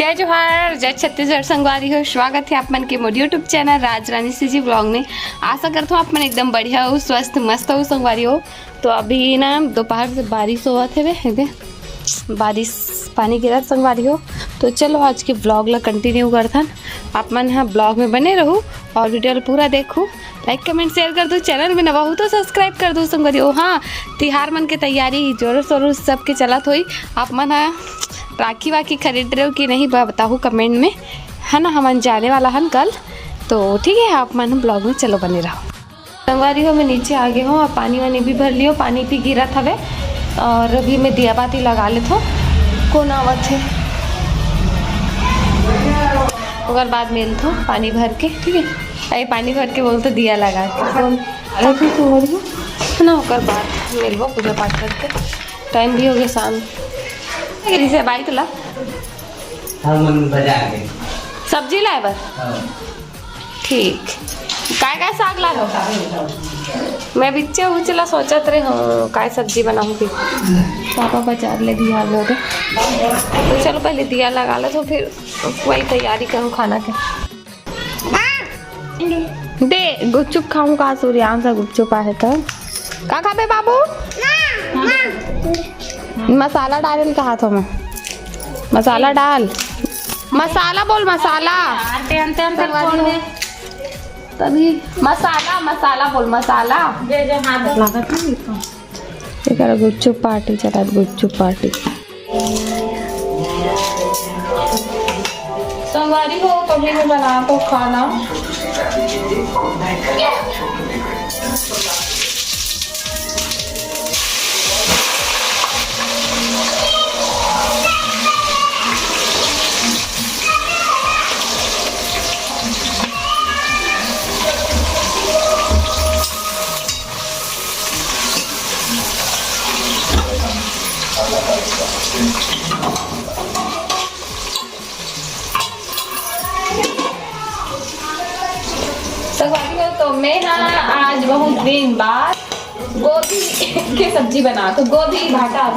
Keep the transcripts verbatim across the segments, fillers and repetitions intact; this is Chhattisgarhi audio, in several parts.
जय जोहार, जय छत्तीसगढ़ संगवारी हो। स्वागत है आप मन के मोर YouTube चैनल राज रानी सीजी व्लॉग में। आशा करता हूँ आप मन एकदम बढ़िया हो, स्वस्थ मस्त हो संगवारी हो। तो अभी ना दोपहर से बारिश होवत हवे, एदे बारिश पानी गिरत संगवारी हो। तो चलो आज के व्लॉग ला कंटिन्यू करथन। आप मन ह व्लॉग में बने रहू और वीडियो ला पूरा देखू। लाइक कमेंट शेयर कर दू, चैनल में नवा हो तो सब्सक्राइब कर दू संगवारी हो। हाँ, तिहार मन के तैयारी जोरों शोरों से सबके चलत होई। आप मन ह राखी वाखी खरीद रहे हो कि नहीं बताहू कमेंट में, है ना। हमन जाने वाला हन कल, तो ठीक है, आप मन ब्लॉग में चलो बने रहो। संगवारी हो, मैं नीचे आ गए हूँ और पानी वानी भी भर लियो, पानी भी गिरत हवे। और अभी मैं दिया बाती लगा लेत हूँ। कौन आवत है, ओकर बाद मिलत हूँ पानी भर के, ठीक है। अरे पानी भर के बोलते दिया लगा के कौन अरे तू संगवारी हो, है ना, ओकर बाद मिलबो पूजा पाठ करके। टाइम भी हो गया शाम। कैसे बाई तुला हम बाजार गए। सब्जी लाए बर? हाँ। ठीक। काय काय साग लाए हो? मैं बिच्चे उचला सोचत रहे हूँ काय सब्जी बनाऊँ। पापा बाजार ले भी आ गए थे, तो चलो पहले दिया लगा लो, तो फिर वही तैयारी करूँ खाना के। दे गुपचुप खाऊं का? सूर्यांश गुपचुप आहे तो का खाबे बाबू? मसाला डाले ल कहा थो मैं, मसाला डाल, मसाला बोल, मसाला। आते अंते अंते संगवारी हो। तभी मसाला, मसाला बोल, मसाला। जे जे हाथ लागत नहीं तो। एकरा गुपचुप पार्टी चलत, गुपचुप पार्टी। संगवारी हो, तो अभी मैं बना तो खाना। संगवारी हो, तो मैं हा आज बहुत दिन बाद गोभी के सब्जी बना, तो गोभी भाटा।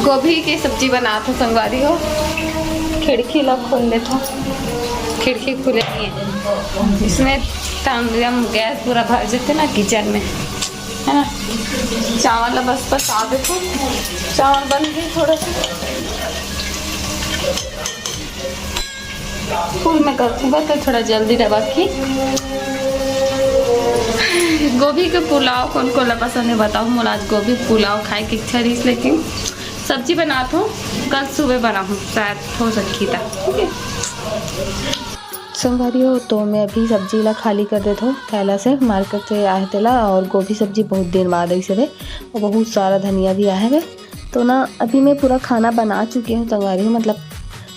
गोभी के सब्जी बनात हो संगवारी हो। खिड़की ला खोल लेत हो, खिड़की खुले नहीं है। इसमें तंगम गैस पूरा भर जाते ना किचन में, है ना। चावल ला बस पसा देत हो, चावल बन गए थोड़ा सा। फुल में करथूँ गा तो थोड़ा जल्दी डबक ही। गोभी के पुलाव कौन कौन ला पसंद है बताओ। मोला आज गोभी पुलाव खाए के इच्छा रहीस, लेकिन सब्जी बनात हूँ, कल सुबह बनाहूँ, शायद हो सकही ता। संगवारी हो, तो मैं अभी सब्जी ला खाली कर देत हूँ थैला से, मार्केट से आए तेला, और गोभी सब्जी बहुत दिन बाद ऐसे रे, और बहुत सारा धनिया भी आए हुए। तो ना अभी मैं पूरा खाना बना चुकी हूँ संगवारी हो, मतलब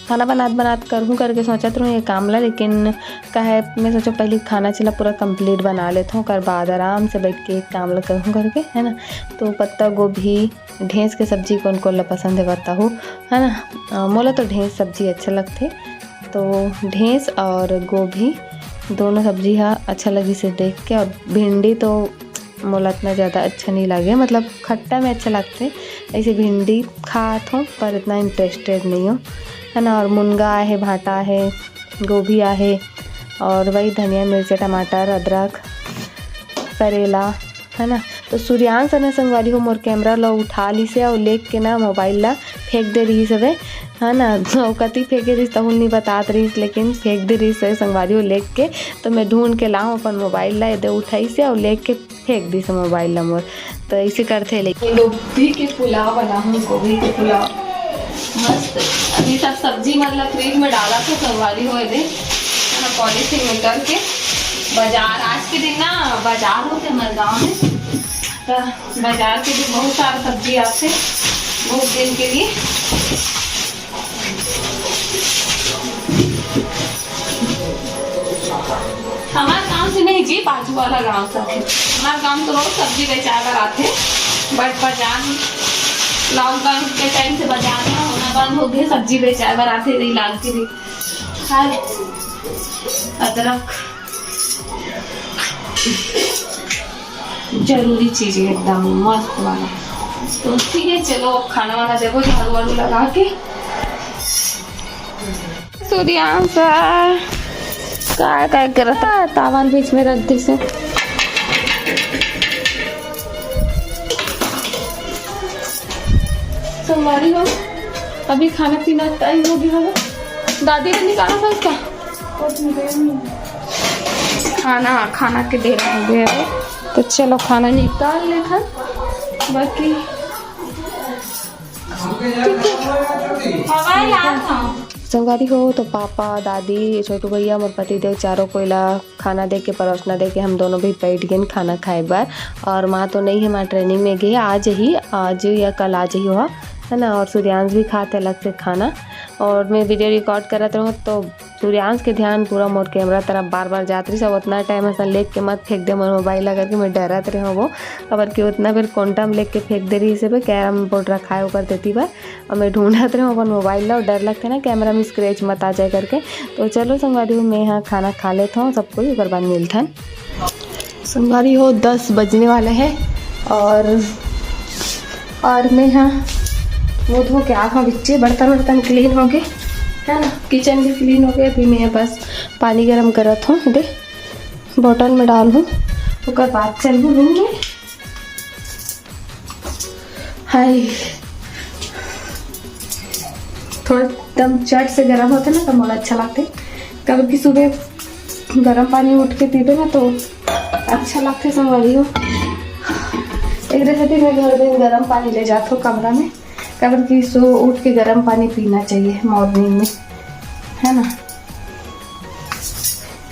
खाना बनात बनात करहूँ करके सोचत रहूँ ये काम ला, लेकिन काहे मैं सोचो पहले खाना चला पूरा कंप्लीट बना लेत हूँ, ओकर बाद आराम से बैठ के एक काम ला करहूँ करके, है ना। तो पत्ता गोभी ढेंस के सब्जी कौन कौन ला पसंद है बताहू, है ना। अ, मोला तो ढेंस सब्जी अच्छा लगथे, तो ढेंस और गोभी दोनों सब्जी हा अच्छा लगिस देख के। और भिंडी तो मोला इतना ज़्यादा अच्छा नहीं लगे, मतलब खट्टा में अच्छा लगथे, ऐसे भिंडी खात हूँ पर इतना इंटरेस्टेड नहीं हूँ, है ना। और मुनगा आहे, भाटा आहे, गोभी आहे, और वही धनिया, मिर्चा, टमाटर, अदरक, करेला, है ना। तो सूर्यांश ने संगवारी हो मोर कैमरा ला उठा लिसे और लेके ना मोबाइल ला फेंक दे रहीस हवे, है ना। तो कति फेंके रहीस तहु ल नहीं बतात रहीस, लेकिन फेंक दे रहीस हवे संगवारी हो लेके। तो मैं ढूंढ के लाऊं अपन मोबाइल ला, एदे उठाइसे और लेके फेंक दिस मोबाइल ला मोर। तो ऐसे करथे ले। गोभी के पुलाव बनाहूँ, गोभी के पुलाव मस्त। अभी सब सब्जी मन ला फ्रिज में डालत हो संगवारी हो, एदे है ना, पॉलीथीन में करके। बाजार आज के दिन ना बाजार होथे हमर गाँव में, तो बाजार के दिन बहुत सारा सब्जी आथे बहुत दिन के लिए। हमार गांव से नहीं जी, बाजू वाला गांव से है। हमार गांव तो रोज सब्जी बेचाए बर आथे, but बाजार, लॉकडाउन के टाइम से बाजार ना होना बंद हो गया। सब्जी बेचाए बर आथे, रही लाग के रही। हर अदरक जरूरी चीज है, एकदम मस्त वाला। तो ठीक है, चलो अब खाना वाना देखो, झाड़ू वाड़ू लगा के। सूर्यांश का, का करत है? तावा ल बीच में रख दे से। संगवारी हो, अभी खाना पीना टाइम हो गया होगा। दादी ने निकाला था उसका खाना, खाना के बेरा हो गया है। तो चलो खाना निकाल लेथन, बाकी संगवारी हो तो पापा, दादी, छोटू भैया, मोर पतिदेव चारों कोई ला खाना दे के, परोसना दे के हम दोनों भी बैठ गए खाना खाए बर। और माँ तो नहीं है, माँ ट्रेनिंग में गई, आज ही, आज या कल आज ही हुआ है ना। और सूर्यांश भी खाते अलग से खाना, और मैं वीडियो रिकॉर्ड करत रहूँ तो सूर्यांश के ध्यान पूरा मोर कैमरा तरफ बार बार जात रही। सब उतना टाइम ऐसा लेके मत फेंक दे मोर मोबाइल ला करके मैं डरत रहे हूँ वो, काबर कि उतना बेर कोंटा में लेके फेंक दे रही से कैरम बोर्ड रखाए ओकर देती बर। और मैं ढूंढत रहे हूँ अपन मोबाइल ला, और डर लगते ना कैमरा में स्क्रैच मत आ जाए करके। तो चलो संगवारी हो, मैं यहाँ खाना खा लेता हूँ सब कोई, ओकर बाद मिलथन। संगवारी हो, दस बजने वाला है और, और मैं यहाँ वो धो के आ, हाँ बिच्चे बर्तन वर्तन क्लीन हो गए है ना, किचन भी क्लीन हो गया। अभी मैं बस पानी गरम करत हूँ, दे बॉटल में डाल हूँ, ओकर बाद चल हूँ रूम में। हाय, थोड़ा एकदम चट से गरम होते ना तो मोला अच्छा लगते। कब की सुबह गरम पानी उठ के पीबे ना तो अच्छा लगते संगवारी हो। एक रहते मैं घर में गरम पानी ले जाता हूँ कमरा में, काबर कि सो उठ के गरम पानी पीना चाहिए मॉर्निंग में, है ना।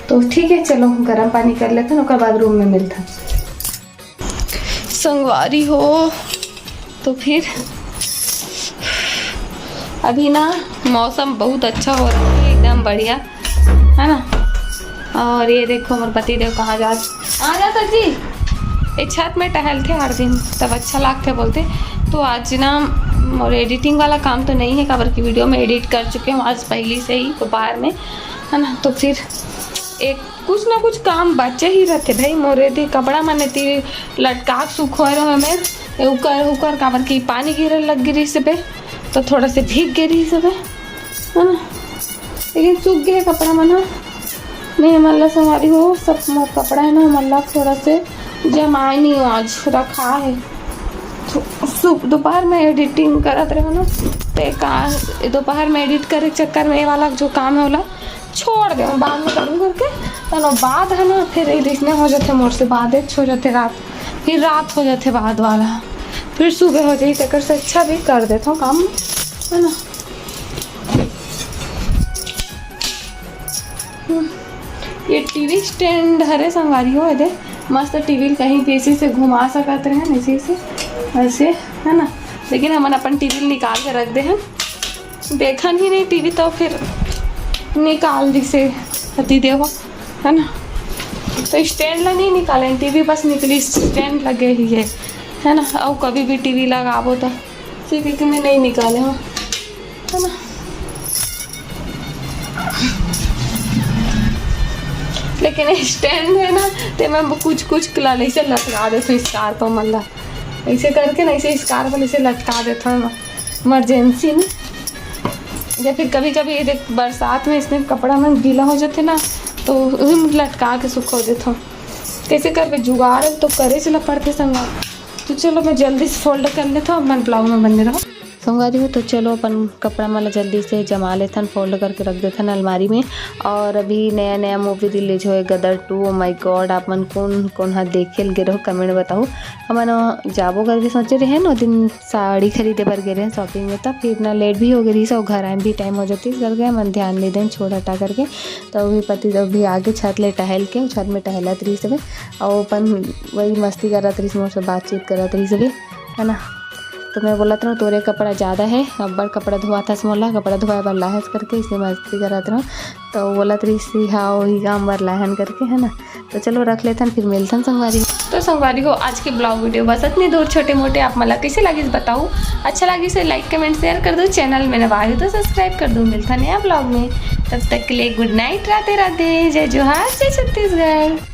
तो ठीक है, चलो गरम पानी कर लेते हैं, ओकर बाद रूम में मिलते हैं। संगवारी हो तो फिर अभी ना मौसम बहुत अच्छा हो रहा है, एकदम बढ़िया, है ना। और ये देखो हमारे पति देव कहाँ जात, आ जाता जी, ये छत में टहलते हर दिन, तब अच्छा लगते बोलते। तो आज ना, और एडिटिंग वाला काम तो नहीं है, काबर की वीडियो में एडिट कर चुके हूँ आज पहले से ही दोपहर में, है ना। तो फिर एक कुछ ना कुछ काम बचे ही रहते भाई। मोरे ती कपड़ा मन एती लटका के सुखोए रहो मैं, ए उकर उकर, काबर कि पानी गिरे लग गिरी से बे, तो थोड़ा से भीग गे रही से बे, है ना। लेकिन सूख गए कपड़ा मन ह। मैं मन ला संगवारी हो, सब मोर कपड़ा है ना, मन ला थोड़ा से जमाए नहीं हो, आज रखा है। तो सुबह दोपहर में एडिटिंग करत रहे ना, ते का दोपहर में एडिट करे के चक्कर में ये वाला जो काम है ओला छोड़ दे, बाद में करूँ करके। तनो बाद है ना, फिर ये इसने हो जाते मोर से, बाद एक हो जाते रात, फिर रात हो जाते बाद वाला, फिर सुबह हो जाए, तेकर से अच्छा भी कर देता हूँ काम, है ना। हम्म, ये टीवी स्टैंड हरे संगवारी हो, एदे मस्त टीवी कहीं भी ऐसे से घुमा सकत रहे हैं, ऐसे से, ऐसे, है ना। लेकिन हमन अपन टीवी निकाल के रख दे हैं, देखन ही नहीं टीवी, तो फिर निकाल दिसे पति देव, है ना। तो स्टैंड ला नहीं निकाले, टीवी बस निकली, स्टैंड लगे ही है, है ना। और कभी भी टीवी लगाबो तो सीधी के मैं नहीं निकाले हूँ, है ना। लेकिन स्टैंड है ना, ते मैं कुछ कुछ ला ऐसे लटका देता हूँ स्कार्फ मन ला, ऐसे करके ना, ऐसे स्कार्फ ऐसे लटका देता हूँ इमरजेंसी में। या फिर कभी कभी ये देख, बरसात में इसने कपड़ा में गीला हो जाते ना, तो उही में लटका के सुखो देता हूँ। कैसे करबे, जुगाड़ तो करे से ला पड़ते संगवारी। तो चलो मैं जल्दी से फोल्ड कर लेता हूँ, अपन ब्लाउज में बने रहो। संगवारी हो, तो चलो अपन कपड़ा मन ला जल्दी से जमा लेथन, फोल्ड करके रख देथन अलमारी में। और अभी नया नया मूवी रिलीज होए गदर टू। ओ माय गॉड, आप मन कौन कौन हा देखे ल गे रहो, कमेंट बताओ। हमन जाबो करके सोचे रहे न, ओ दिन साड़ी खरीदे बर गे रहे शॉपिंग में, तब फिर ना लेट भी हो गई रही, और घर आए में भी टाइम हो जाती, इस करके हमन ध्यान नहीं देन, छोड़ हटा करके। तो अभी पति देव भी आगे छत ले टहल के, छत में टहलत रही सभी, और अपन वही मस्ती करत रही, मोर से बातचीत करत रही सभी, है ना। तो मैं बोलत रहूँ, "तोरे कपड़ा ज़्यादा है, अब्बड़ कपड़ा धोवाथस मोला, कपड़ा धोवाए बर लाहस," करके इसे मस्ती करत रहूँ। तो बोलत रहिस, "हाँ, वही काम बर लाहन," करके, है ना। तो चलो रख लेथन, फिर मिलथन संगवारी। तो संगवारी हो, आज के vlog video बस अतनी दूर। छोटे मोटे आप मन ला कइसे लागिस बताओ, अच्छा लागिस तो like comment share कर दो, channel में नवा हो तो subscribe कर दो। मिलथन नया vlog में, तब तक के लिए good night, राधे राधे, जय जोहार, जय छत्तीसगढ़।